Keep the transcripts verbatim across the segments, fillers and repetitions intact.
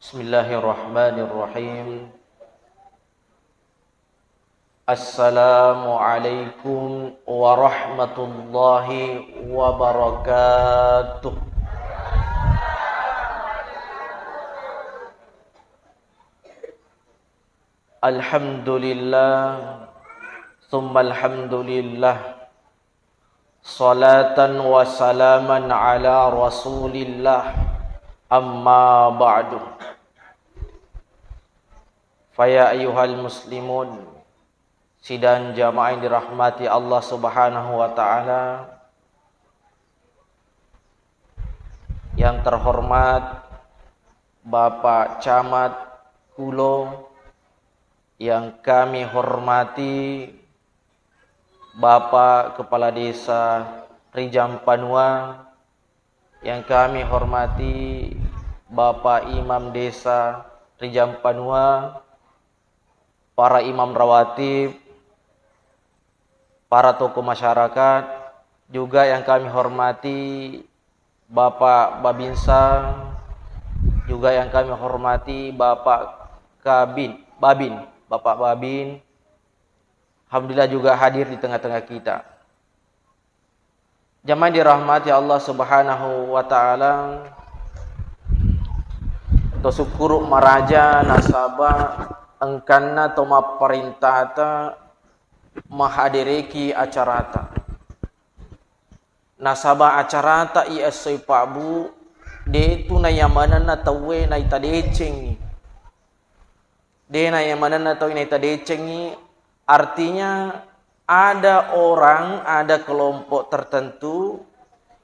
Bismillahirrahmanirrahim. Assalamualaikum warahmatullahi wabarakatuh. Alhamdulillah, summa alhamdulillah. Salatan wa salaman ala Rasulillah. Amma ba'du. Faya ayyuhal muslimun, sidang jamaah yang dirahmati Allah Subhanahu wa Ta'ala, yang terhormat Bapak Camat Kulo, yang kami hormati Bapak Kepala Desa Rijampanua, yang kami hormati Bapak Imam Desa Rijampanua, para imam rawatib, para tokoh masyarakat, juga yang kami hormati Bapak Babinsa, juga yang kami hormati Bapak Kabin, Babin, Bapak Babin. Alhamdulillah juga hadir di tengah-tengah kita. Jamaah dirahmati Allah Subhanahu wa Ta'ala, to sukkuru maraja nasaba engkanna to mapparintata mahadereki acarata. Nasaba acarata i essoi pabbu, detu nayamanenna tauwe naita decengngi. De nayamanenna tauwe naita decengngi, artinya ada orang, ada kelompok tertentu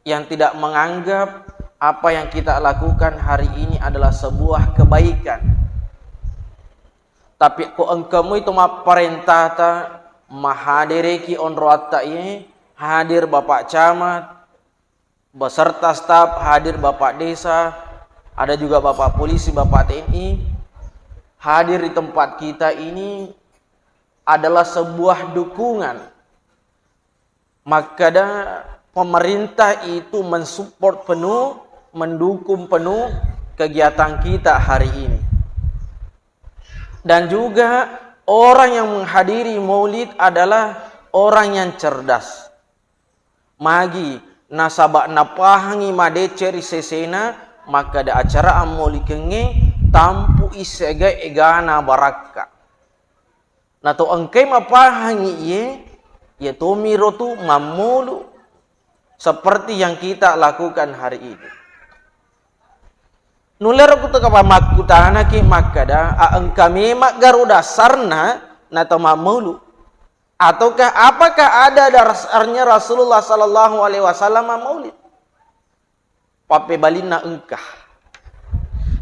yang tidak menganggap apa yang kita lakukan hari ini adalah sebuah kebaikan. Tapi ko engka mui to mapparentata, mahadereki onroatta iye, hadir Bapak Camat, beserta staf, hadir Bapak Desa, ada juga Bapak Polisi, Bapak T N I, hadir di tempat kita ini adalah sebuah dukungan. Makkeda pemerintah itu mensupport penuh, mendukung penuh kegiatan kita hari ini. Dan juga orang yang menghadiri maulid adalah orang yang cerdas. Magi, nasaba napahangi madeceng ri sesena, makkeda acara ammaulidkengnge tampu'i siaga egana barakka. Na to engkai mapahangi iye, iye tomiro tu mammulu seperti yang kita lakukan hari ini. Nullero kutu kapa makkutanaki makkeda, a engka memang garu dasarna na to mammulu? Ataukah apakah ada dasarnya Rasulullah sallallahu alaihi wasallam maulid? Pappebalinna engka.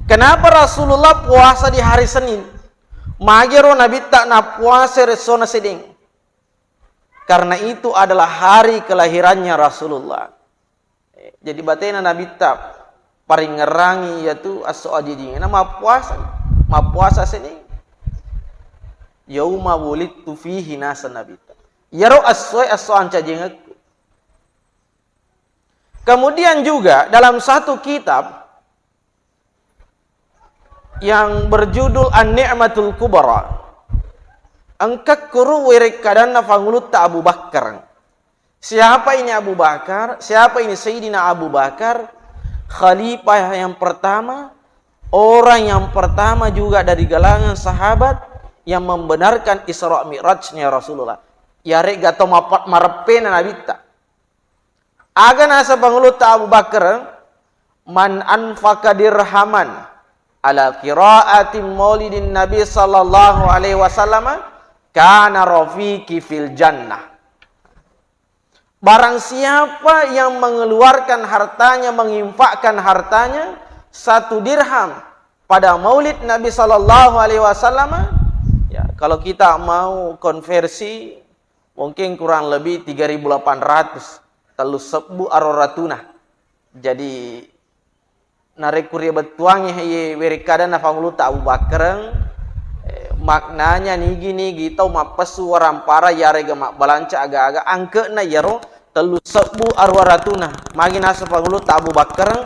Kenapa Rasulullah puasa di hari Senin? Magero Nabitta nappuasa ressona sedeng. Karena itu adalah hari kelahirannya Rasulullah. Eh, jadi batena Nabitta paringngerangi iyatu esso ajijingenna mappuasa, mappuasa Senin. Yauma wulidtu fihi, naseng Nabitta. Iyaro essoe esso ancajingekku. Kemudian juga dalam satu kitab yang berjudul An-Ni'matul Kubra, engka kuru werekkadanna Pangulutta Abu Bakar. Siapa ini Abu Bakar? Siapa ini Sayyidina Abu Bakar? Khalifah yang pertama, orang yang pertama juga dari kalangan sahabat yang membenarkan Isra Mi'rajnya Rasulullah. Yarega to mapa-, mareppena Nabitta. Aga naseng Pangulutta Abu Bakar, "Man anfaqa dirhaman ala qiraati maulidin Nabi sallallahu alaihi wasallam, kana rafiqi fil jannah." Barang siapa yang mengeluarkan hartanya, menginfakkan hartanya, satu dirham pada maulid Nabi sallallahu alaihi wasallam, ya, kalau kita mau konversi, mungkin kurang lebih tiga ribu delapan ratus, tellu sebbu aro ratuna. Jadi, narekko ribettuangngi iye werekkadanna Pangulutta Abu Bakar, eh, maknanya nigi-nigi tau mappessu warampara yarega mabbalanca aga-aga, angke'na iyaro tellu sebbu aro ratuna. Magi naseng Pangulutta Abu Bakar,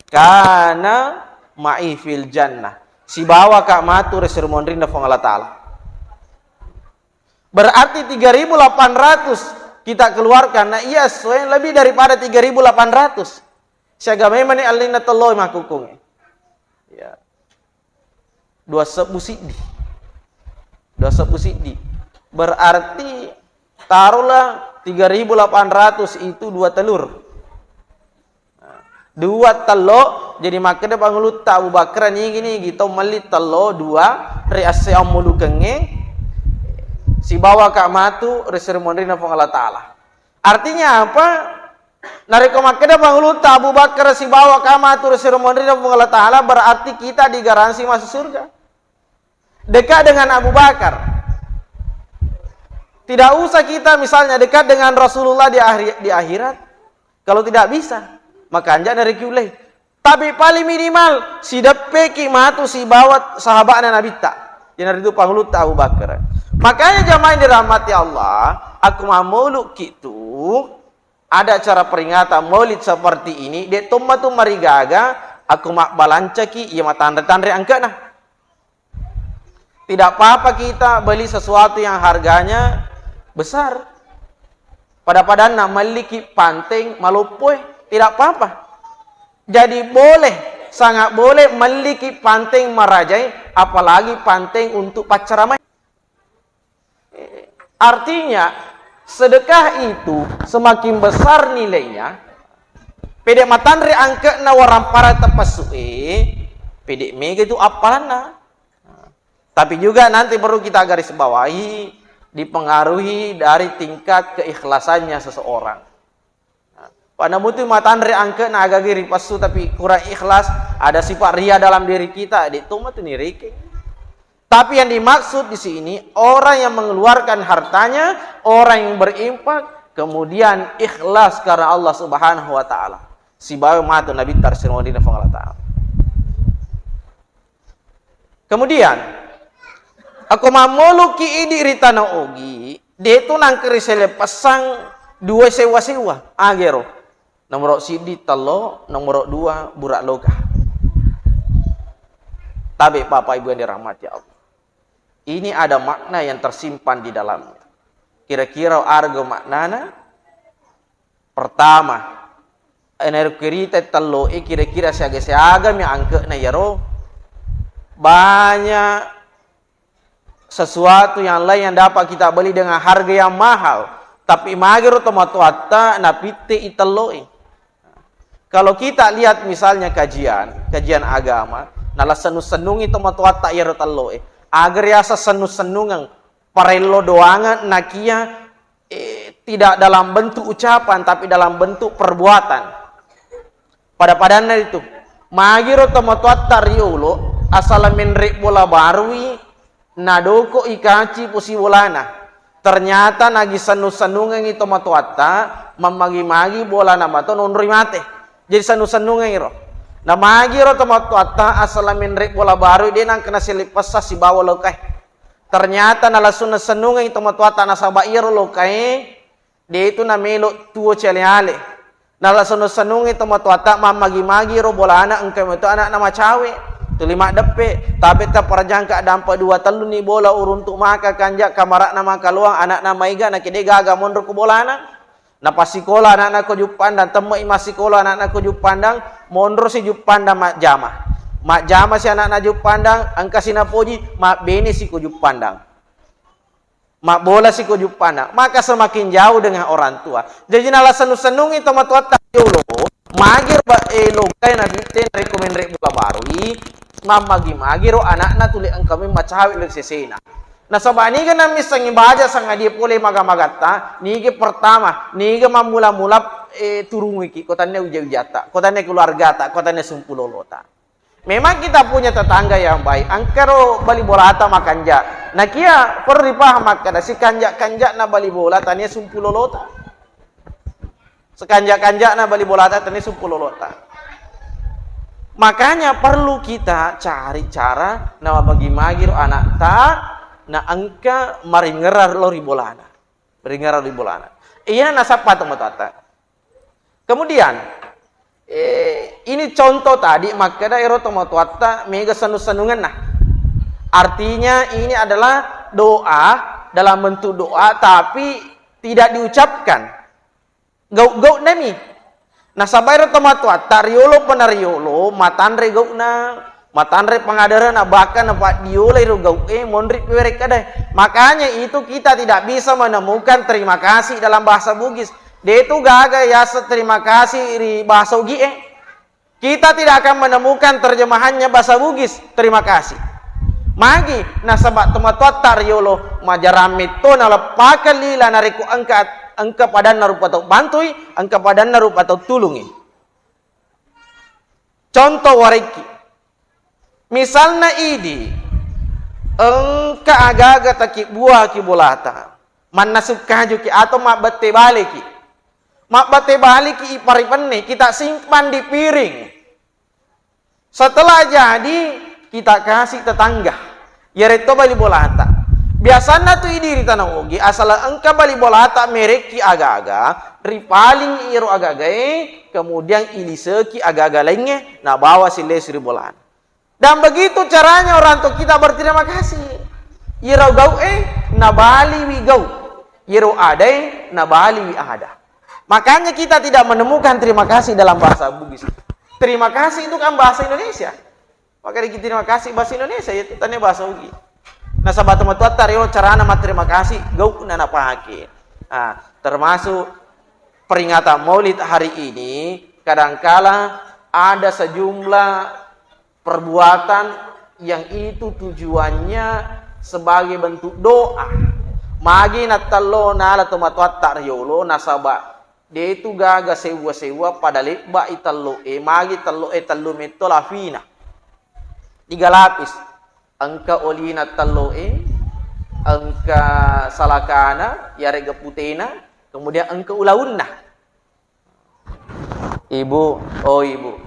"Kana ma'i fil jannah." Sibawaka matu ri esso ri monrinna Puang Allah Ta'ala. Berarti tiga ribu delapan ratus kita keluarkan, na iya essoe lebih daripada tiga ribu delapan ratus. Siaga memang ni allinna tello makkukkungnge. Ya. Dua sebbu siddi. Dua sebbu siddi. Berarti taruhlah tiga ribu delapan ratus itu dua telur. Dua tello, jadi makkeda pangulutta Abu Bakar, nigi-nigi to melli tello dua ri esse ammulukengnge, sibawaka matu ri esso ri monrinna Puang Allah Ta'ala. Artinya apa? Narekko makkeda pangulutta Abu Bakar sibawaka matu ri esso ri monrinna Puang Allah Ta'ala, berarti kita digaransi masuk surga. Dekat dengan Abu Bakar. Tidak usah kita misalnya dekat dengan Rasulullah di ahri-, di akhirat. Kalau tidak bisa, makanja narikiullei. Tapi paling minimal, sideppeki matu sibawa sahabatna Nabitta. Iyanaritu pangulutta Abu Bakar. Makanya jamaah yang dirahmati Allah, aku mamolukki tu, ada acara peringatan maulid seperti ini, de tomma tu marigaga, aku mabbalancaki, iya matanre-tanre angkena. Tidak apa-apa kita beli sesuatu yang harganya besar. Pada-padanna melliki panteng maloppoe, tidak apa-apa. Jadi boleh, sangat boleh melliki panteng marajai, apalagi panteng untuk paccaramai. Artinya, sedekah itu semakin besar nilainya, pede matanre angkena warampara tepessu'e, pede mega itu appalanna. Tapi juga nanti perlu kita garis bawahi, dipengaruhi dari tingkat keikhlasannya seseorang. Pada mutu matanre angkena agagi ripessu tapi kurang ikhlas, ada sifat ria dalam diri kita, de tomma tu nirikeng. Tapi yang dimaksud di sini orang yang mengeluarkan hartanya, orang yang berinfak, kemudian ikhlas karena Allah Subhanahu wa Ta'ala. Sibawa matu Nabitta ri esso ri monrinna Puang Allah Ta'ala. Kemudian, ako mammoluki idi ri Tana Ogi, de tu nangkeri seleppessang dua sewa-sewa, agero. Nomoro siddi tello, nomoro dua burak loka. Tabe Bapak Ibu yang dirahmati Allah. Ini ada makna yang tersimpan di dalamnya. Kira-kira arga maknana? Pertama, enerkirita tello e kira-kira siaga-siagami angkena yaro. Banyak sesuatu yang lain yang dapat kita beli dengan harga yang mahal, tapi magero tomatoatta napitte i tello e. Kalau kita lihat misalnya kajian, kajian agama, nala sennu-sennungi tomatoatta yaro tello e. Aga riaseng sennu-sennungeng, parello doangeng nakia, eh, tidak dalam bentuk ucapan, tapi dalam bentuk perbuatan. Pada-padanna itu, magiro tomatoatta riolo, asala menre bola barui, nadoko ikaci posi bolana. Ternyata nagi sennu-sennungengi tomatoatta, mammagi-magi bolana mato nonroi mate. Jadi sennu-sennungengi ro. Namagiro tomatoatta, asala menre bola barui, de nangkena seleppessa sibawa lokae. Ternyata nala sennu-sennungengi tomatoatta nasaba iyaro lokae, de tu namelo tuo cale-ale. Nala sennu-sennungengi tomatoatta mammagi-magi ro bolana engka meto anakna macawe. Tuli maddeppe, tapi taparajangka dampa dua telluni bola uruntu maka kanja kamarana makaloang anakna maiga nakede gaga monro ku bolana. Napassikola anakna ko Juppandang, temme'i massikola anakna ko Juppandang, monro si Juppandang majjama. Majjama si anakna Juppandang, engka si napoji, mabbene si ko Juppandang. Mabbola si ko Juppandang, maka semakin jauh dengan orang tua. Jadi nala sennu-sennungi tomatoatta riolo, magiro ba, eh, lokai nabitte narekko menre bola barui, mammagi-magi ro anakna tuli engka memeng macawe lo sesena. Nasaba niga namissengi baja sangadie pole maga-magatta, niga pertama, niga mammula-mula, eh, turungiki, ko tannia uja-ujatta, ko tannia keluargata, ko tannia sumpulolota. Memang kita punya tetangga yang baik. Engkaro bali bolata makanja. Nakia perlu dipaham makkeda, sikanja-kanjana bali bola tania sumpulolota. Sekanja-kanjana bali bolata tania sumpulolota. Makanya perlu kita cari cara na magi-magi ro anakta na engka maringera lo ri bolana. Maringera ri bolana. Iya nasappa tomatoatta. Kemudian, Eh, ini contoh tadi, makkeda ero tomatoatta mega senung-senungenna. Artinya ini adalah doa dalam bentuk doa, tapi tidak diucapkan. Gau-gau nami. Nasaba ero tomatoatta riolo penariolo, matanre gau'na, matanre pengadarana, bahkan napaddiolai ro gau'e, monri piwerek kadai. Makanya itu kita tidak bisa menemukan terima kasih dalam bahasa Bugis. De tu gaga yaseng terima kasih ri bahasa Ugie. Kita tidak akan menemukan terjemahannya bahasa Bugis, terima kasih. Magi, nasaba tomatoatta riolo, majarang metto naleppakeng lila narekko engka, engka padanna rupa tau bantui, engka padanna rupa tau tulungi. Contoh warekki. Misalna idi, engka agaga takibbuaki bolata, mannasu kajuki atau mabbette baleki. Mabbette baleki iparipenni, kita simpan di piring. Setelah jadi, kita kasih tetangga. Iyaretto bali bolata. Biasanna tu idi ri Tana Ogi, asal engka bali bolata merekki aga-aga, ripaling iro agagae, kemudian iliseki aga-aga laingnge, nabawa sillesu ri bolana. Dan begitu caranya orang tua kita berterima kasih. Iro gau'e, nabaliwi gau. Iro adae, nabaliwi ada. Makanya kita tidak menemukan terima kasih dalam bahasa Bugis. Terima kasih itu kan bahasa Indonesia. Maka dikit terima kasih bahasa Indonesia, ya, itu tanya bahasa Ugi. Nasaba tomatoatta riolo carana matterima kasih, gau'na napake. Nah, termasuk peringatan Maulid hari ini, kadangkala ada sejumlah perbuatan yang itu tujuannya sebagai bentuk doa. Magi nattello nala tomatoatta riolo, nasaba de tu gaga sewwa-sewwa pada lebba i tello e, magi tello e tellu metto lapina. Tiga lapis. Engka olina tello e, engka salakana, yarega putena, kemudian engka ulaunna. Ibu, oh ibu.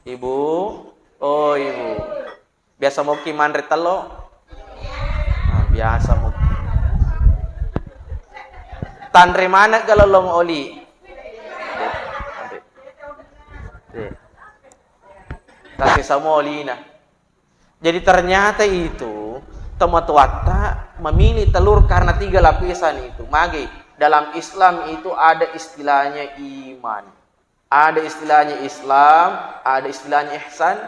Ibu, oh ibu. Biasa moki manre tello? Ah, biasa moki. Tanre maneng ga lolong oli? Tapi samo olina. Jadi ternyata itu tomatoatta memilih telur karena tiga lapisan itu. Magi, dalam Islam itu ada istilahnya iman. Ada istilahnya Islam, ada istilahnya ihsan.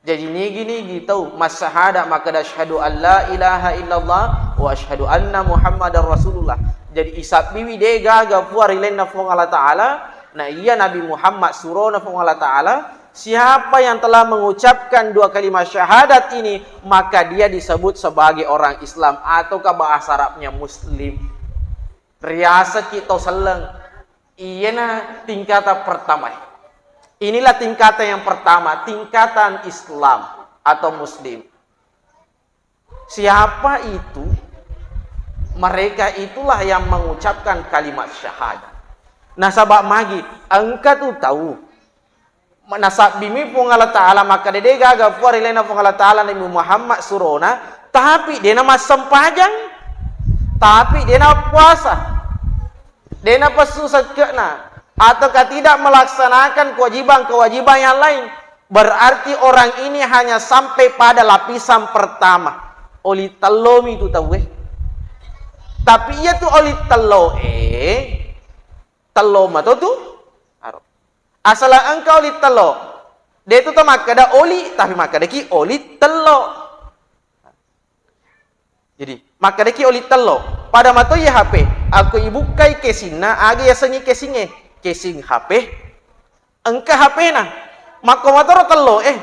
Jadi nigi-nigi tau massahada makkeda asyhadu an la ilaha illallah wa asyhadu anna Muhammadar Rasulullah. Jadi isabbiwi de gaga puang ri lainna Puang Allah Ta'ala, na iya Nabi Muhammad surona Puang Allah Ta'ala, siapa yang telah mengucapkan dua kalimat syahadat ini, maka dia disebut sebagai orang Islam, ataukah bahasa Arabnya Muslim. Riasaki tau selleng. Iyana tingkatan pertama. Inilah tingkatan yang pertama, tingkatan Islam atau Muslim. Siapa itu? Mereka itulah yang mengucapkan kalimat syahadat. Nasaba magi, engka tu tau. Nasabbimi Puang Allah Ta'ala, makkeda de gaga puang ri lainna Puang Allah Ta'ala, Nabi Muhammad surona, tapi de namassempajang, tapi de nappuasa. De napessu sekke'na, ataukah tidak melaksanakan kewajiban-kewajiban yang lain, berarti orang ini hanya sampai pada lapisan pertama. Oli tellomi tu tauwe. Tapi iya tu oli tello e, tello mato tu aro. Asal engka oli tello. De tu to makkeda oli, tapi makkedaki oli tello. Jadi, makkedaki oli tello. Pada mato iya H P. Aku ibukkai casingna, aga yasengngi casingnge? Casing H P. Engka H P-na. Makko matoro tello, eh.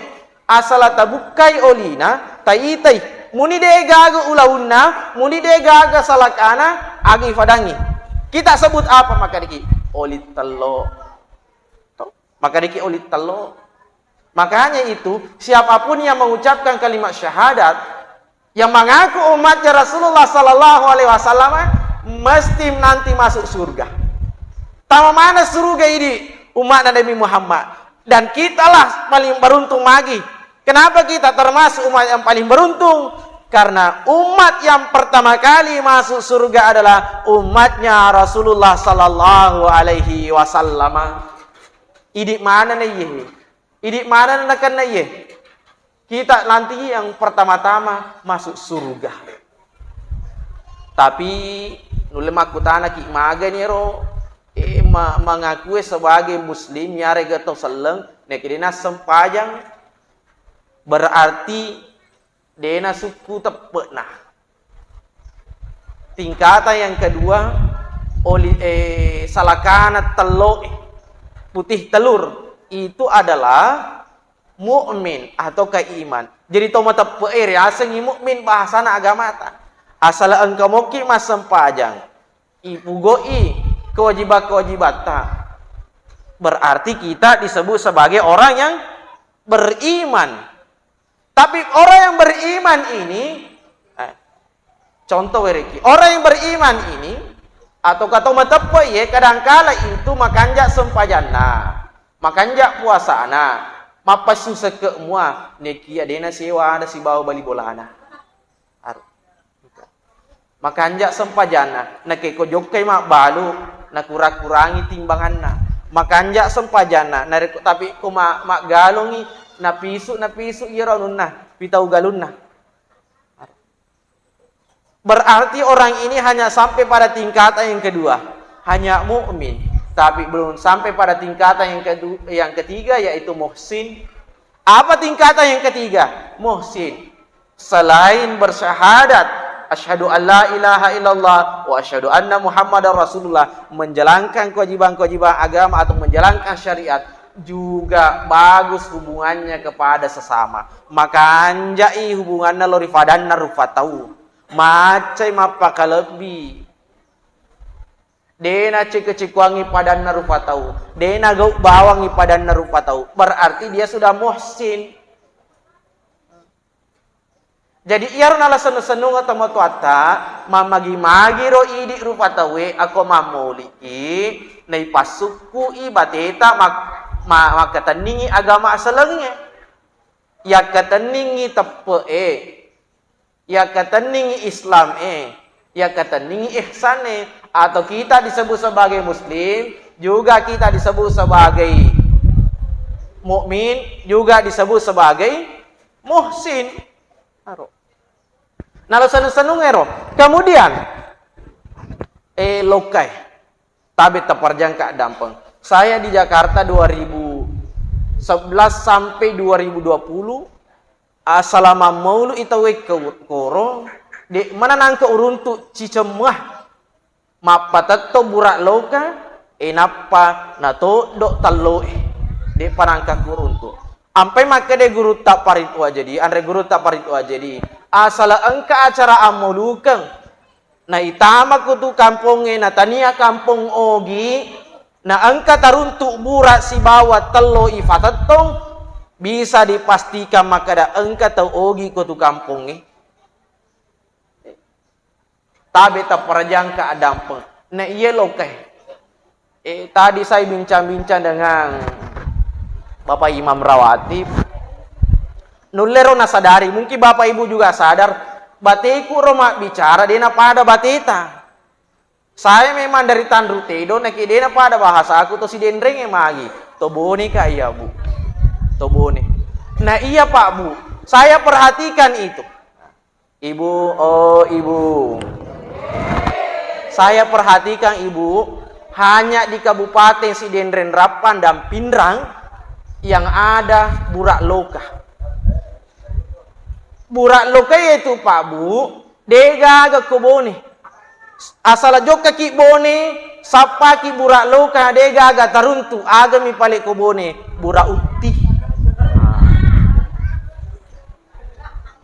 Asal tabukkai olina, taitai. Muni de gaga ulaunna, muni de gaga salakana, aga ifadangngi. Kita sebut apa makkedaki? Oli tello. To? Makkedaki oli tello. Makanya itu, siapapun yang mengucapkan kalimat syahadat, yang mengaku umatnya Rasulullah sallallahu alaihi wasallam, mesti nanti masuk surga. Tama mana surga ini umat Nabi Muhammad. Dan kitalah paling beruntung lagi. Kenapa kita termasuk umat yang paling beruntung? Karena umat yang pertama kali masuk surga adalah umatnya Rasulullah sallallahu alaihi wasallam. Idi' maneng na iye. Idi' maneng na nakenna iye. Kita nanti yang pertama-tama masuk surga. Tapi nulle makkutanaki, magani ro, eh, ma-, mangakue sebagai muslim, yarega tau selleng, naekide'na sempajang, berarti de'na sukku teppe'na. Tingkatan yang kedua, oli-, eh, salakana tello, putih telur, itu adalah mukmin atau kaiman. Jadi to mateppe'e riasengngi mukmin bahasana agamata. Asal engka mokki massempajang, ipugoi kewajiban-kewajibatta, berarti kita disebut sebagai orang yang beriman. Tapi orang yang beriman ini, eh, contoh wereki, orang yang beriman ini atau kata mateppe ye, kadangkala itu makanja sempajanna, makanja puasana, mappassu sekke mua, nekia dena sewa ada sibawa bali bolana. Aru. Makanja sempajanna, nakeko jokkai mabbalu, nakura-kurangi timbanganna. Makanja sempajanna, narekko, tapi ko ma-, maggalungi, napisu, napisu iyaro anunna, pitau galunna. Berarti orang ini hanya sampai pada tingkatan yang kedua, hanya mukmin, tapi belum sampai pada tingkatan yang kedu-, yang ketiga, yaitu muhsin. Apa tingkatan yang ketiga? Muhsin. Selain bersyahadat, asyhadu alla ilaha illallah wa asyhadu anna Muhammadar Rasulullah, menjalankan kewajiban-kewajiban agama atau menjalankan syariat, juga bagus hubungannya kepada sesama. Makanjai hubunganna lao ri padanna rupa tau. Maccai mappakalebbi. Dena ceko-cekoangngi padanna rupa tau. Dena gau bawangngi padanna rupa tau. Berarti dia sudah muhsin. Jadi, iyaro nala sennu-sennunga tomatoatta, mammagi-magi ro idi rupa tauwe, ako mammoliki, naipassukku i bateta mak-, ma-, makkatenningi agama aselengnge. Yakkatenningi teppe'e, yakkatenningi Islam e, yakkatenningi ihsan e, atau kita disebut sebagai muslim, juga kita disebut sebagai mukmin, juga disebut sebagai muhsin. Aro. Nalo senung-senung ero. Kemudian, eh, lokkai. Tabe taparjangka dampeng. Saya di Jakarta dua ribu sebelas sampai dua ribu dua puluh, ah, salama maulu itawe ke koro, de mana nangka uruntu cicemah. Mappatetto buraq loka, e, nappa natoddoq telloq e. Deqpa nangka kuruntuq. Ampai makkeda gurutta Parit Wajedi, anre gurutta Parit Wajedi, asal engka acara ammulukeng, naitama kutu kampongnge, natania kampong ogi, na engka taruntuq buraq sibawa telloq ifatettong, bisa dipastikan makkeda engka tau ogi ko tu kampongnge. Tabe taparajangka addampeng. Na iye lokai. Eh, tadi saya bincang-bincang dengan Bapak Imam Rawatib. Nullero nasadari, mungkin Bapak Ibu juga sadar, bateku ro mabbicara, de napada bateta. Saya memang dari Tanru Tedo, naki de napada bahasaku to Sidenreng e magi. To Bone ka iya, Bu. To Bone. Nah, iya, Pak, Bu. Saya perhatikan itu. Ibu, oh, Ibu. Saya perhatikan, Ibu, hanya di Kabupaten Sidenreng Rappang dan Pinrang yang ada buraq loka. Buraq loka itu, Pak, Bu, degaga ko Bone. Asal jokkaki Bone, sappaki buraq loka, degaga taruntu, agami pale ko Bone, buraq utti.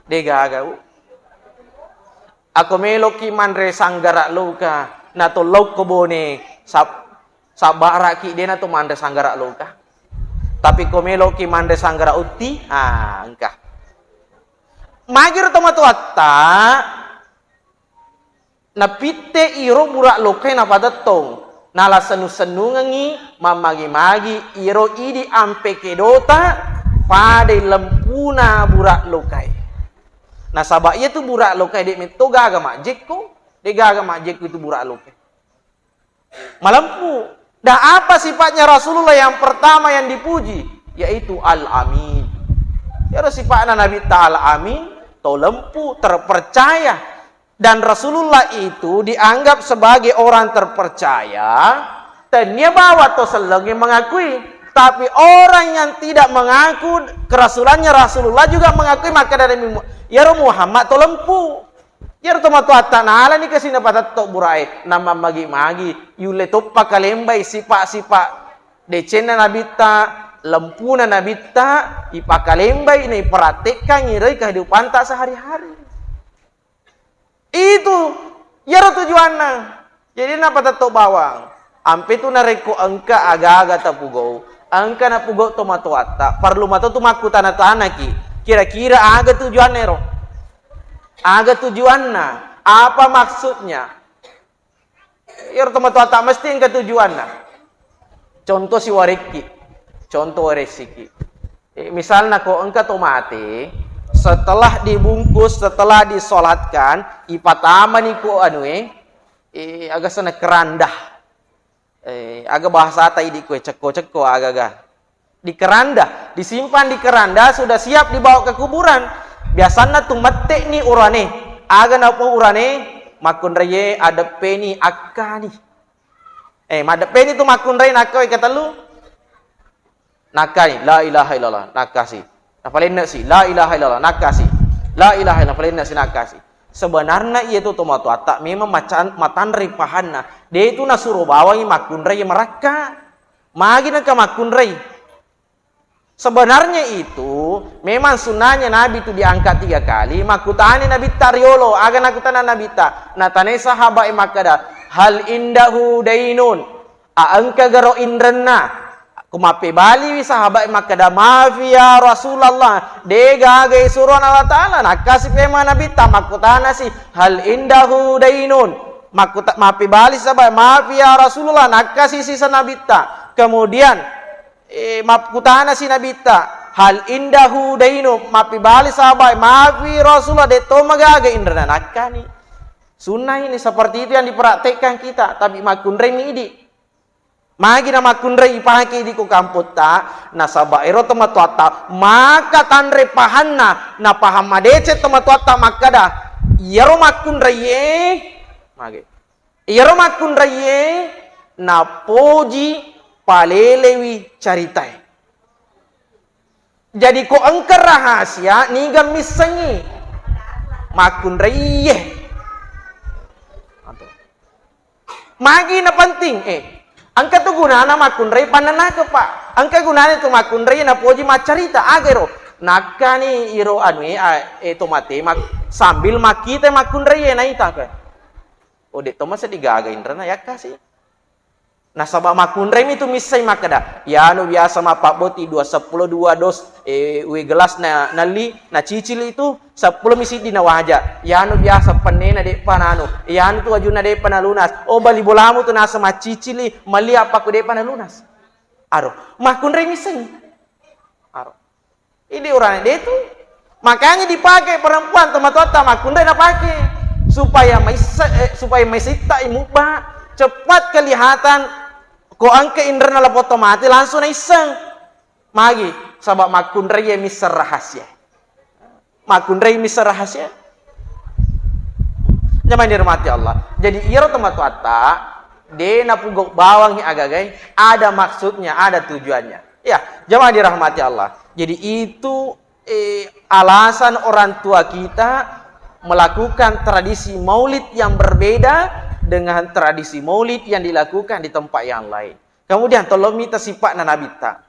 Degaga, Bu. Ako meloki manre sanggaraq loka, na to lao ko Bone, sab-, sabbaraqki de na to manre sanggaraq loka. Tapi ko meloki manre sanggaraq utti, ah, engka. Magiro tomatoatta, napitte iro buraq lokai napatettong, nala sennu-sennungengngi mammagi-magi iro idi ampe kedota padai lempuna buraq lokai. Nasaba iyatu buraq lokai de metto gaga majjekko, de gaga majjekko itu buraq lokai. Malempu. Dan apa sifatnya Rasulullah yang pertama yang dipuji? Yaitu Al-Amin. Iyaro sifa'na Nabitta Al-Amin, to lempu, terpercaya. Dan Rasulullah itu dianggap sebagai orang terpercaya, tennia bawang to sellengnge mengakui. Tapi orang yang tidak mengaku kerasulannya Rasulullah juga mengakui, maka dari Mu-, iyaro Muhammad to lempu. Iyaro tomatoatta nalani kasi napatetto burae, namammagi-magi, yulle toppa kalembai sipa-sipa decenna Nabitta, lempuna Nabitta, ipakalembai na ipraktekkangngi ri kehidupanta sehari-hari. Itu, iyaro tujuanna. Jadi napatetto bawang. Ampe tu narekko engka aga-aga tapugau, engka napugau tomatoatta, parlu mato tu makkutana-tanaki, kira-kira aga tujuanna ero? Aga tujuanna? Apa maksudnya? Iyaro tomatoatta mesti engka tujuanna. Contoh siwarekki, contoh waressiki. Eh, misalna ko engka to mate, setelah dibungkus, setelah disolatkan, ipatamani ko anue, eh, aga sana keranda. Eh, aga bahasata idi kue, cekko-cekko, aga-aga. Di keranda, disimpan di keranda, sudah siap dibawa ke kuburan. Biasanna tu mette'ni urane. Aga napo urane, makkunraie adeppeni akkani. Eh, maddeppeni tu makkunrai nakka wai katellu. Nakkani, la ilaha illallah, nakkasi. Napalenne'si, la ilaha illallah, nakkasi. La ilaha illallah, napalenne'si, nakkasi. Sebenarna iya tu tomatoatta memang macan-, matanre pahanna. De tu nasuro bawangi makkunrai marakka. Magi nengka makkunrai. Sebenarnya itu memang sunnahnya Nabi itu diangkat tiga kali. Makkutani Nabitta riolo, aga nakutana Nabitta? Natanai sahabat e makkada, "Hal indahu dainun?" A engka garo inrenna? Ko mappebaliwi sahabat e makkada, "Mafi ya Rasulullah, de gaga isuroan Allah Ta'ala." Nakkasi pema Nabitta makkutanasi, "Hal indahu dainun?" Makkuta-, mappebali sahabat, "Mafi ya Rasulullah." Nakkasi sisa Nabitta. Kemudian, eh, makkutanasi Nabitta, "Hal indahu dainu?" Mappebali sahabat, "Mafi Rasulullah, de to magaga inrenna." Nakkani. Sunnah ini, seperti itu yang dipraktekkan kita, tapi makkunrai mi idi. Magi na makkunrai ipake idi ko kampotta, nasaba ero tomatoatta maka tanre pahanna, napahang madeceng tomatoatta makkada, iyaro makkunraie, mage. Iyaro makkunraie napoji palelewi caritae. Jadi ko engka rahasia, niga missengngi makkunraie. Magi na penting, eh, engka tu gunana makkunrai pannanake, Pak. Engka gunana tu makkunrai napoji maccarita, aga ero? Nakkani iro anu, eh, a-, eh, to mate mak-, sambil makkita makkunrai naitake. Oh, de to masa digaga inrena yakkasi. Nasaba makkunraimi tu missai makkeda, iyanu biasa mappabboti dua seppulo dua dos, eh, we gelas na, nalli, nacicili tu, seppulo mi siddi nawaja. Iyanu biasa pennena de'pa nanu, iyanu tu wajunna de'pa nalunas. Oh, bali bolamu tu nasa maccicili, malli appaku de'pa nalunas. Aro, makkunrai missai. Aro. Idi urane de tu. Makanya dipakai perempuan tomatoatta makkunrai napake. Supaya maissa-, eh, supaya maisitta imubba, cepat kelihatan ko engka inrena lapotto mate langsung naisseng. Magi, saba makkunrai ya misseng rahasia. Makkunrai misseng rahasia. Jamaah dirahmati Allah. Jadi iyaro tomatoatta de napugau bawangi agagai, ada maksudnya, ada tujuannya. Ya, jamaah dirahmati Allah. Jadi itu, eh, alasan orang tua kita melakukan tradisi maulid yang berbeda dengan tradisi maulid yang dilakukan di tempat yang lain. Kemudian tolong mita sifat na Nabitta.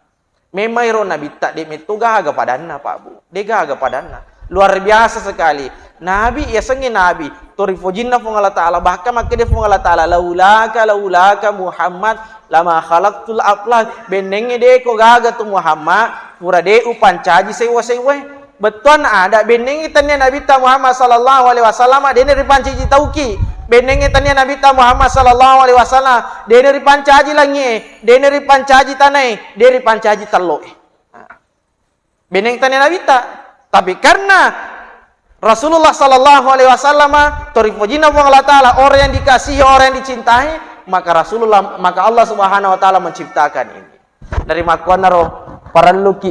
Memang ero Nabitta de metto gaga padanna, Pak Bu. De gaga padanna. Luar biasa sekali. Nabi, yasengnge Nabi, torifojinna Fuang Allah Ta'ala, bahkan makkeda Fuang Allah Ta'ala, "Laulaka, laulaka Muhammad, lama khalaqtul aflak." Bennengnge de ko gaga tu Muhammad, pura de upancaji sewwa-sewwae. Bettuanna ada, bennengnge tennia Nabitta Muhammad sallallahu alaihi wasallam, de naripancaji tauki. Bennengnge tennia Nabitta Muhammad sallallahu alaihi wasallam, de naripancaji langie, de naripancaji tanae, de ripancaji telloe. Benneng tennia Nabitta. Tapi karena Rasulullah sallallahu alaihi wasallam, torifojinna Fuang Allah Ta'ala, orang yang dikasihi, orang yang dicintai, Maka Rasulullah, maka Allah Subhanahu wa Ta'ala menciptakan ini. Dari makkuannaro parelluki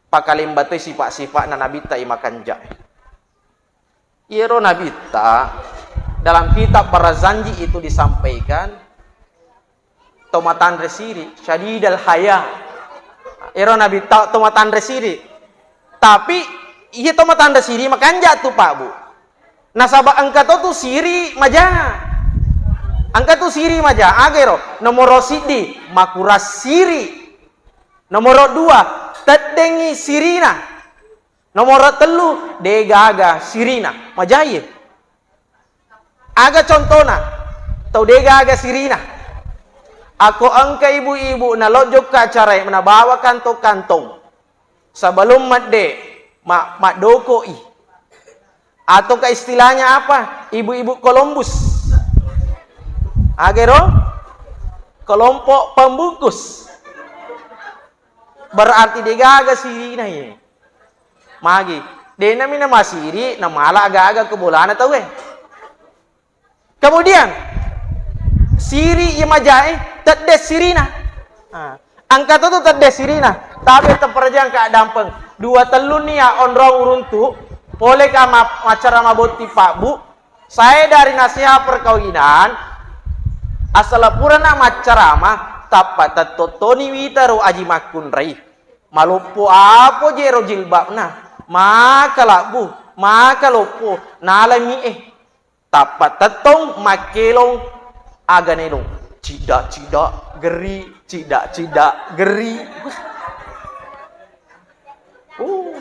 pakalembatoi sifat-sifatna Nabitta i makanja. Iyaro Nabitta dalam kitab Barazanji itu disampaikan, to matanre siri, syadidal haya. Ero Nabitta to matanre siri. Tapi iya to matanre siri makanja tu, Pak, Bu. Nasaba engka to tu siri maja. Engka tu siri maja, aga ero? Nomoro siddi, makurang siri. Nomoro dua, teddengngi sirina. Nomoro tellu, de gaga sirina. Majaie. Aga contona, tau de gaga sirina. Ako engka ibu-ibu nalojokka acarae nabawa kantong-kantong. Sebelum medde, ma-, maddokoi. Ataukah istilahnya apa? Ibu-ibu Columbus. Agero? Kelompok pembungkus. Berarti de gaga sirina ye. Magi. Denami namasiri, namala aga-aga ke bolana tauwe. Kemudian, siri iya majae, tedde sirina. Ah, engka to tu tedde sirina. Tapi teperjang ka dampeng. Dua telluni ya onrong uruntu, pole ka ma-, macara mabotti, Pak, Bu. Saya dari nasihat perkawinan, asal purana maccarama, tappa tettottoni wita ro aji makkunrai. Maloppo apo je ro jilbabna, maka labbu, maka loppo, nalami eh. Tappa tettong makkelong aga nelong. Cida-cida geri, cida-cida geri. Uh.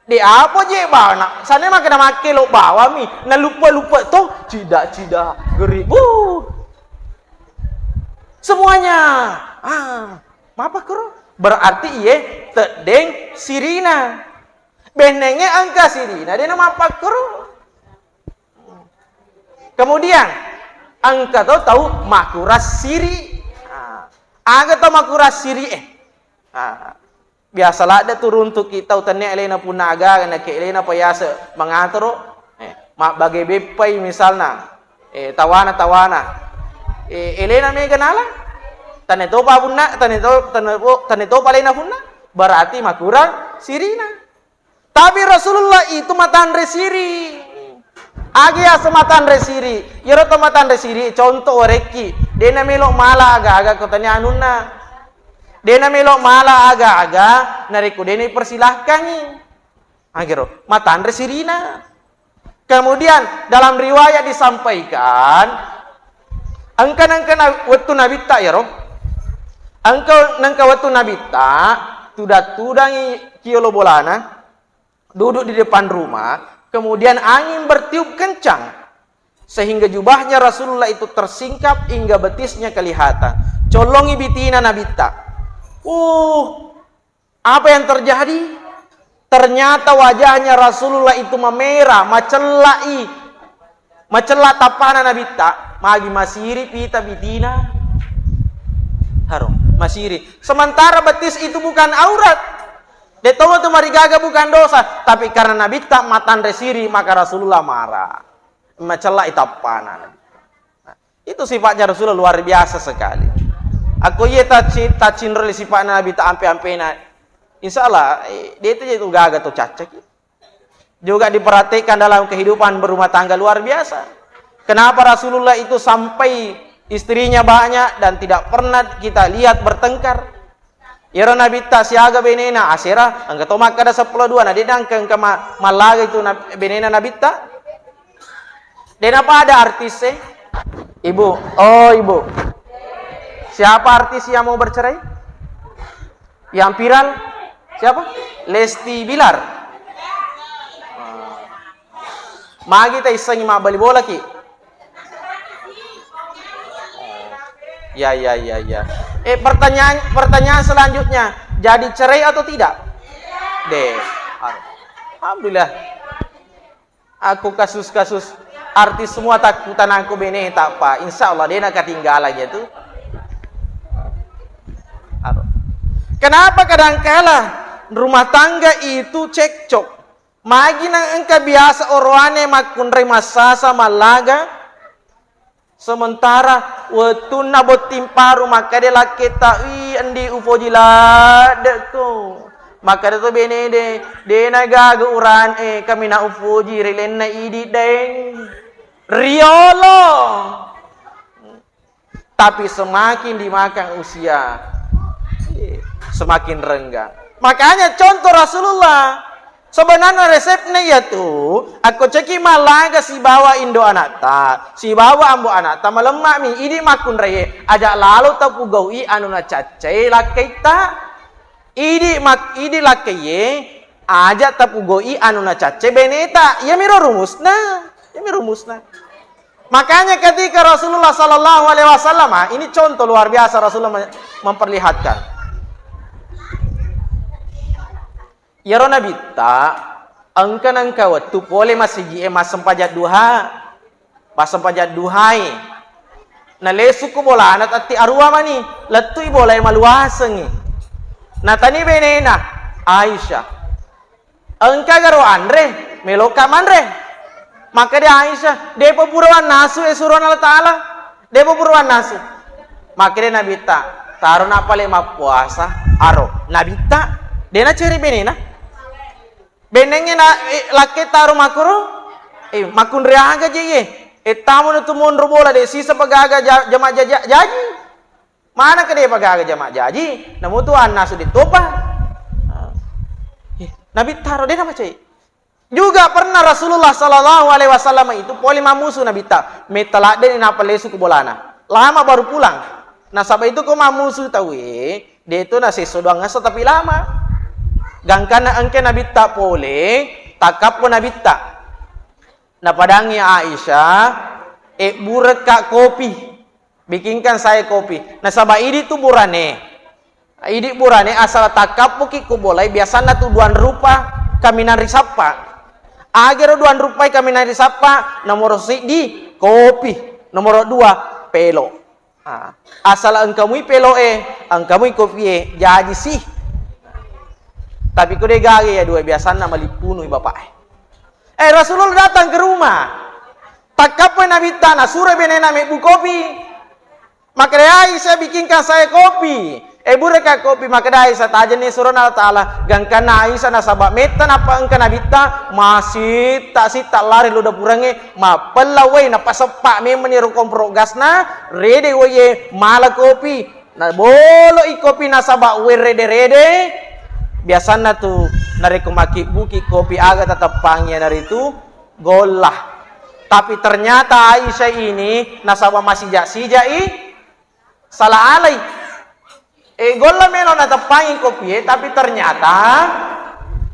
De apa je bana, sana makkeda makkelo bawami, naluppe-luppe to, cida-cida geri. Buh. Semuanya. Ah, mapa kuro? Berarti iye teddeng sirina. Bennenge engka sirina, de namappakkuru. Kemudian, engka to tau makurang siri. Ah, aga to makurang siri eh? Ah, biasa ladde tu runtuki tau tennia elena punna aga, nake elena payase mangatoro, eh, mabbage beppai misalna, eh, tawana-tawana. Eh, elena mega nala? Tane topa punna, tane to-, tane to-, tane topa elena punna? Berarti makurang sirina. Tapi Rasulullah itu matanre siri. Agi asa matanre siri. Iyaro to matanre siri, contoh warekki. Dena melo mala aga-aga ko tania anunna. Dena melo mala aga-aga, narekko dena ipersilahkangi. Agero, matanre sirina. Kemudian dalam riwayat disampaikan, engka nengka na-, wettu Nabitta iyaro. Engka nengka wettu Nabitta, tudang-tudangi kiolo bolana, duduk di depan rumah, kemudian angin bertiup kencang, sehingga jubahnya Rasulullah itu tersingkap hingga betisnya kelihatan. Collongi bitina Nabitta. Uh, apa yang terjadi? Ternyata wajahnya Rasulullah itu memerah, macellai. Macella tappana Nabitta, magi masiri pita bitina. Haro, masiri. Sementara betis itu bukan aurat. De to tu marigaga bukan dosa, tapi karena Nabitta matanre siri, maka Rasulullah marah. Macellai tappana Nabitta. Itu sifatnya Rasulullah luar biasa sekali. Akko iye taci-, tacinroi sifatna Nabitta ampe-ampena, insya Allah, eh, de tu je tu gaga to caccaki. Juga diperhatikan dalam kehidupan berumah tangga luar biasa. Kenapa Rasulullah itu sampai istrinya banyak dan tidak pernah kita lihat bertengkar? Iyaro Nabitta siaga benena asera, engka to makkeda seppulo dua, na de nangka engka ma-, mallaga itu na-, benena Nabitta. De napada artis e? Ibu, oh ibu. Siapa artis yang mau bercerai? Yang viral? Siapa? Lesti Bilar. Magi taissengi mabbali bolaki? Ya, ya, ya, ya. Eh, pertanyaan, pertanyaan selanjutnya, jadi cerai atau tidak? De. Alhamdulillah. Aku kasus-kasus artis semua takkutanangku bene tak apa. Insya Allah de nakatinggalan ya tu. Aduh. Kenapa kadangkala rumah tangga itu cekcok? Magi nang engka biasa oroane makkunrai massasa mallaga, Sementara wettunna botting paru, makkeda lakketta, "Wi, endi ufoji laddekko." Makkeda to benede, "Dena gaga uran e, kamina ufoji rilenna idi, Daeng." Riolo. Tapi semakin dimakan usia, semakin renggang. Makanya contoh Rasulullah, sebenarnya resepnya yaitu, akko ceki malaga sibawa indo anakta, sibawa ambo anakta, malemma mi, idi makkunraie, aja lalo tapugau'i anu nacaccai lakkaitta. Idi mak-, idi lakkaiye, aja tapugau'i anu nacaccai beneta. Iyamiro rumusna. Iyamiro rumusna. Makanya ketika Rasulullah sallallahu alaihi wasallam, ah, ini contoh luar biasa Rasulullah me-, memperlihatkan. Iyaro Nabitta, engka nengka wettu pole masigi e massempajang duha. Massempajang duhai. Nalesu ku bolana tatti arua mani, lettui bolae maluasengi. Natani benena, Aisyah, "Engka garo anre, meloka manre?" Makkeda Aisyah, "Depa pura wannasu e suruhna Allah Ta'ala. Depa pura wannasu." Makkeda Nabitta, "Taro napale mappuasa." Aro Nabitta, de naceri benena. Benengnge na, eh, lakke taro makkoro, eh, makkunre aga je iye? Eh, tamu na tu monro bola, de sisa pagaga ja-, jama jaja-, jaji. Mana ke de pagaga jama jaji? Namu tu annasu de topa. Ah. Eh, Nabitta ro de namacai. Juga pernah Rasulullah sallallahu alaihi wasallam itu pole mamusu Nabitta. Metta ladde ni napalesu ku bolana. Lama baru pulang. Nasaba itu ko mamusu tauwe, de to nasesso doang esso tapi lama. Gangkanna engke Nabitta pole, takkappo Nabitta. Napadangi Aisyah, "Ebburekka kopi. Bikinkan saya kopi." Nasaba idi tu burane. Idi burane asal takkappoki ku bolai biasanna tu duang rupa kaminang risappa. Agero duang rupai kaminang risappa, nomoro siddi kopi, nomoro dua pelo. Ah, asal engka mui pelo'e, engka mui kopie, jaji sih. Tapi ko de gaga iya dua, biasanna malippunui bapa'e. Eh, Rasulullah datang ke rumah. Takkappo Nabitta, nasuro benena mebbu kopi. Makkeda Aisyah, "Bikinkan saya kopi." Eh, bureka kopi, makkeda Aisyah, "Tajenni surona Allah Ta'ala." Gangkanna Aisyah nasaba metta nappa engka Nabitta, masitta-sitta lari lo dapurengnge, mappella wai, napaseppa memeni ro komporo gasna, rede waie, mala kopi. Nabolo'i kopi nasaba werrede-rede. Biasanna tu narekko makkibbuki kopi aga tateppangi, iyanaritu golla. Tapi ternyata Aisyah ini nasaba masija-sijai, sala alai. Eh, golla melo nateppangi kopie, tapi ternyata,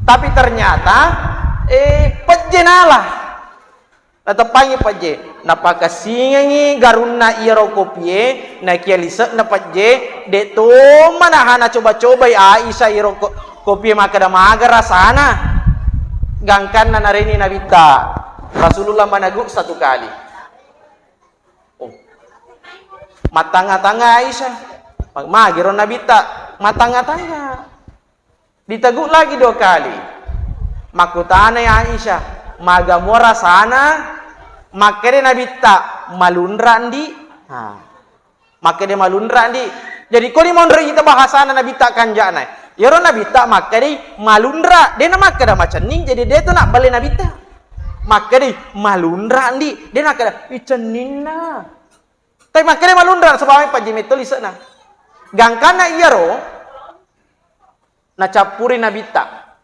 tapi ternyata, eh, pejje nala. Nateppangi pejje, napakassingengi garunna iyaro kopie, nakia lise'na pejje, de to manaha nacoba-cobai Aisyah iyaro ko-, kopie makkeda maga rasana. Gangkanna nareni Nabitta, Rasulullah manegu satu kali. Oh. Mattangnga-tangnga Aisyah. Magiro Nabitta, mattangnga-tangnga. Ditegu lagi dua kali. Makkutanai Aisyah, "Maga mua rasana?" Makkeda Nabitta, "Malunra, Ndi." Ha. Makkeda, "Malunra, Ndi." Jadi, koni monro ita bahasana Nabitta kanjana. Iyaro Nabitta makkeda, "Malunra." De namakkeda macenning, jadi de to nabbale Nabitta. Makkeda, "Malunra, Ndi." De nakkeda, "Ih, cenninna." Tapi makkeda, "Malunra," sebab pajji metto lise'na. Gangkanna iyaro, nacappuri Nabitta.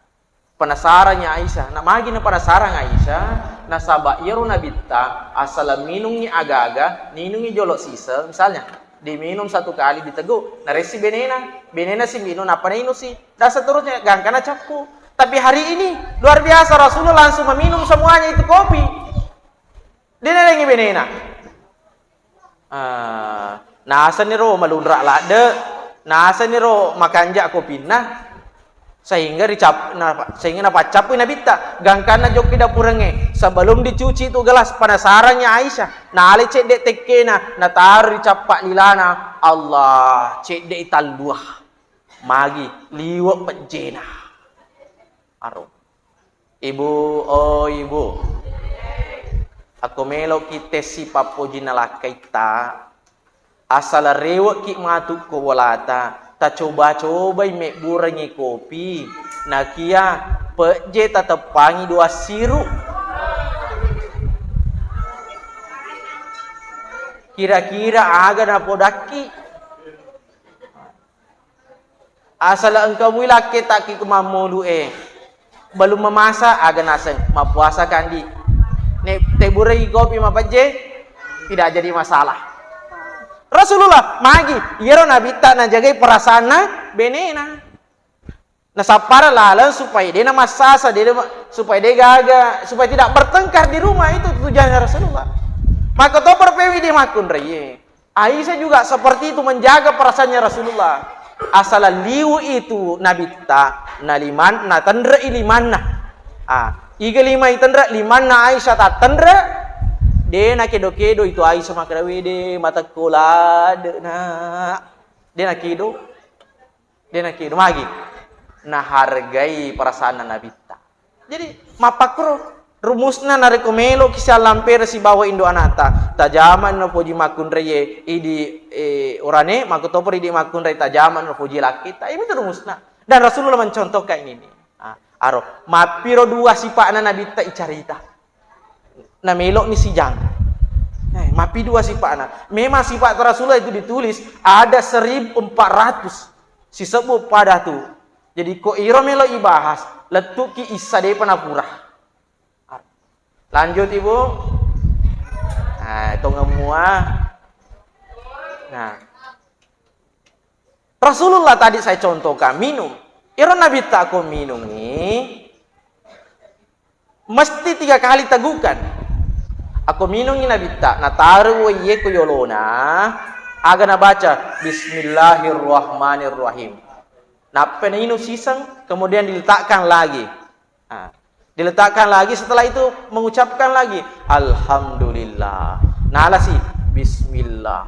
Penasaranni Aisyah. Na magi napenasarang Aisyah? Nasaba iyaro Nabitta asala minungngi aga-aga, ninungngi jolo siseng, misalnya, diminum satu kali diteguk, naressi benena, benena si minum, nappa nainung si, dan seterusnya, gangka nacappu. Tapi hari ini, luar biasa, Rasulullah langsung meminum semuanya itu kopi. De narengngi benena. Ah, naseniro malunra ladde, naseniro makanja kopinna, sehingga ricap-, na-, sehingga napaccappui Nabitta. Gangkanna jokki dapurengnge, sebelum dicuci itu gelas, penasarannya Aisyah, nalai cedde tekkena, nataro ri cappa lilana, Allah, cedde i tallua. Magi, liwe pejjena. Aro. Ibu, oh ibu. Akko meloki tessi pappojinna lakkaitta, asala rewe'ki matu ko bolata, tacoba-cobai mebburengngi kopi, nakia pejje tateppangi dua siru. Kira-kira aga napodakki? Asala engka mui lakke takki ko mammolu e. Belum memasak, aga naseng, mappuasa kandi. Ne tebburei kopi mapejje, tidak jadi masalah. Rasulullah magi, iyaro nabitta najagai perasaanna benena. Nasappara laleng supaya de namassasa, de ma-, supaya de gaga, supaya tidak bertengkar di rumah, itu tujuannya Rasulullah. Maka to perpewi de makkunrai. Aisyah juga seperti itu menjaga perasaannya Rasulullah. Asala liu itu nabitta, naliman, natenre'i limanna. Ah, iga lima itenre, limanna Aisyah tattenre, de nakedo-kedo itu Aisyah makkeda, "Wede, matekko ladde, Nak." De nakedo. De nakedo magi. Nahargai perasaanna nabitta. Jadi, mappakkuro rumusna narekko meloki siallampere sibawa indo anata, tajamani napoji makkunraie idi, eh, orane, makkutopo idi makkunrai tajamani napoji lakkita. Ini tuh rumusna. Dan Rasulullah mencontohkan ini. Ah, aro, mappiro dua sipa'na nabitta icarita. Namelo'ni sijang. Eh, mapi dua sipa'na. Memang sifat Rasulullah itu ditulis ada seribu empat ratus. Sisebbu pada tu. Jadi, ko iro melo ibahas, lettuki issa depa napura. Lanjut, Ibu. Nah, tongeng mua. Nah. Rasulullah tadi saya contohkan minum. Iro nabitta ko minungi, mesti tiga kali tegukan. Ako minungi nabitta, nataru waiye ko yolona, aga nabaca, "Bismillahirrahmanirrahim." Nappa nainung siseng, kemudian diletakkan lagi. Ah, diletakkan lagi, setelah itu mengucapkan lagi, "Alhamdulillah." Nalasi, "Bismillah."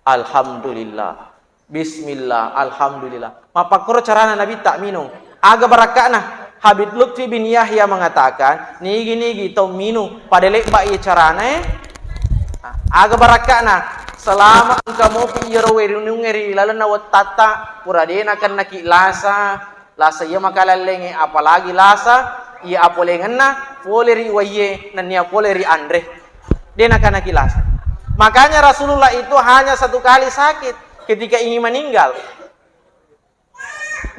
Alhamdulillah. Bismillah. Alhamdulillah. Mappakkoro carana nabitta minung. Aga barakka'na? Habib Lutfi bin Yahya mengatakan, nigi-nigi tau minung pada lebba iya carana, eh? Aga barakka'na? Selama engka mopi iyaro wae rinungnge ri lalenna wettatta, pura de nakennaki lasa, lasa iya makalellengnge, apalagi lasa iya apolengenna pole ri waiye nennia pole ri anre. De nakanaki lasa. Makanya Rasulullah itu hanya satu kali sakit ketika ingin meninggal.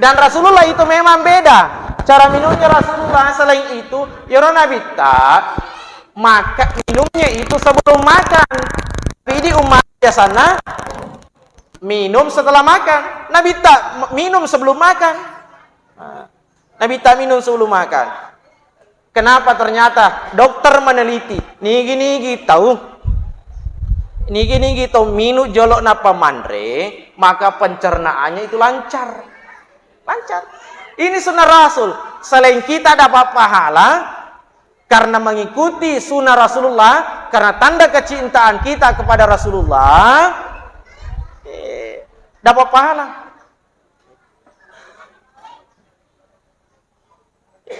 Dan Rasulullah itu memang beda. Cara minumnya Rasulullah selain itu, yoro nabitta maka minumnya itu sebelum makan. Tapi di umat biasanya minum setelah makan. Nabitta m-, minum sebelum makan. Nah, nabitta minum sebelum makan. Kenapa ternyata dokter meneliti, nigi-nigi tau, nigi-nigi tau minum jolo nappa manre, maka pencernaannya itu lancar. Lancar. Ini sunnah Rasul. Selain kita dapat pahala karena mengikuti sunnah Rasulullah, karena tanda kecintaan kita kepada Rasulullah, eh, dapat pahala.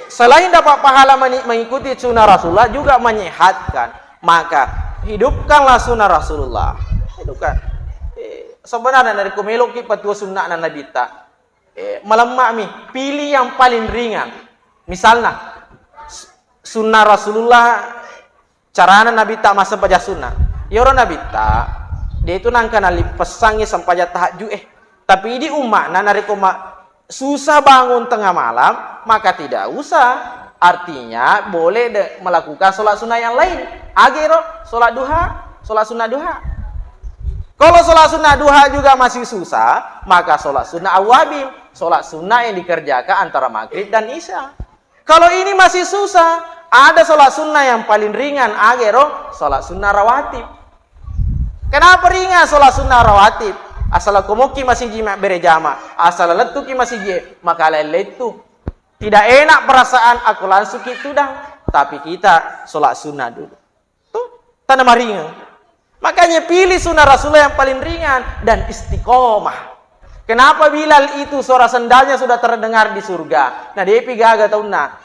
Selain dapat pahala meni-, mengikuti sunnah Rasulullah, juga menyehatkan. Maka, hidupkanlah sunnah Rasulullah. Hidupkan. Eh, sebenarnya dari kumeloki petua sunnah Nabitta. Eh, malemma mi, pilih yang paling ringan. Misalnya, s-, sunnah Rasulullah, carana Nabitta massempajang sunnah. Yoro Nabitta, de tu nangka nalipessangi sempajang tahajud, eh. Tapi di umma'na narekko ma-, susah bangun tengah malam, maka tidak usah. Artinya, boleh de-, melakukan sholat sunnah yang lain. Agero, sholat duha, sholat sunnah duha. Kalau sholat sunnah duha juga masih susah, maka sholat sunnah awabin, sholat sunnah yang dikerjakan antara maghrib dan isya. Kalau ini masih susah, ada sholat sunnah yang paling ringan, agero sholat sunnah rawatib. Kenapa ringan sholat sunnah rawatib? Asal komoki masiji mabbere jama, asal lettuki masiji, maka lettu. Tidak enak perasaan aku langsung ki tudang, tapi kita sholat sunnah dulu. Tuh, tana maringan. Makanya pilih sunnah Rasulullah yang paling ringan dan istiqomah. Kenapa Bilal itu suara sendalnya sudah terdengar di surga? Nah, depi gaga taunna.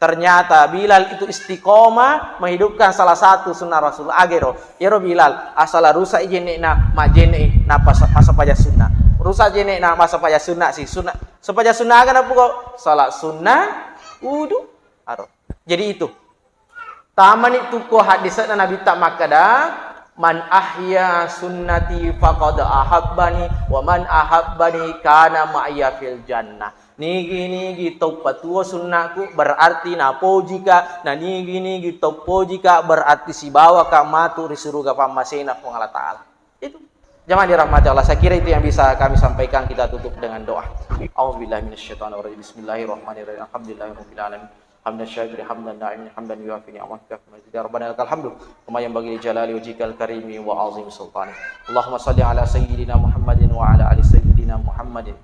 Ternyata Bilal itu istiqomah menghidupkan salah satu sunnah Rasul. Agero, ero Bilal, asala rusak jene'na, majjene'i, napa sa-, masa paja sunnah. Rusak jene'na, masa paja sunnah si sunnah. Sepaja sunnah aga napuko? Salat sunnah, wudu, aro. Jadi itu. Tamani tukko hadisna Nabitta makkeda, "Man ahya sunnati faqad ahabbani, wa man ahabbani kana ma'iyya fil jannah." Nigi-nigi tau patuo sunnaku, berarti napojika, na nigi-nigi tau pojika, berarti sibawaka matu ri suruga pammasena Puang Allah Ta'ala. Itu. Jamaah dirahmati Allah, saya kira itu yang bisa kami sampaikan, kita tutup dengan doa. A'udzubillahi minasyaitonirrajim. Bismillahirrahmanirrahim. Alhamdulillahirabbil alamin. Hamdan syakir, hamdan na'imin, hamdan yuafi ni'amahu, yukafi mazida. Rabbana lakal hamdu, kama yanbaghi li jalali wajhikal karimi wa azimi sultanik. Allahumma salli ala sayyidina Muhammadin wa ala ali sayyidina Muhammadin.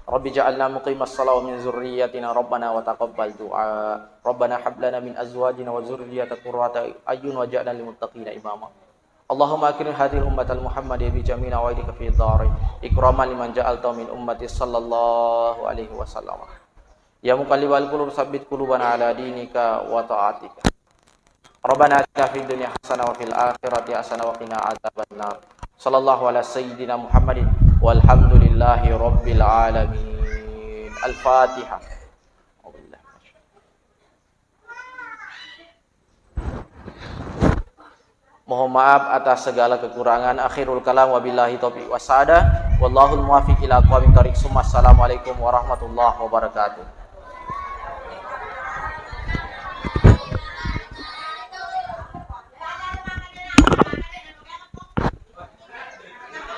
Rabbi ja'alna muqimas salah wa min zurriyyatina rabbana wa taqabbal du'a. Rabbana hab lana min azwajina wa zurriyyatina qurrata a'yun waj'alna lil muttaqina imama. Allahumma akrim hadhil ummatal Muhammadiyah bi jami'ina wa aidika fi dhari ikraman liman ja'alta min ummati sallallahu alaihi wasallam. Ya muqallibal qulub, sabbit qulubana ala dinika wa ta'atika. Rabbana atina fid dunya hasanah wa fil akhirati hasanah wa qina adzabannar. Sallallahu ala sayyidina Muhammadin walhamdulillahi rabbil alamin. Al-Fatihah. Mohon maaf atas segala kekurangan. Akhirul kalam, wabillahi taufiq wasada. Wallahul muwaffiq ila aqwamit thariq. Summa assalamualaikum warahmatullahi wabarakatuh.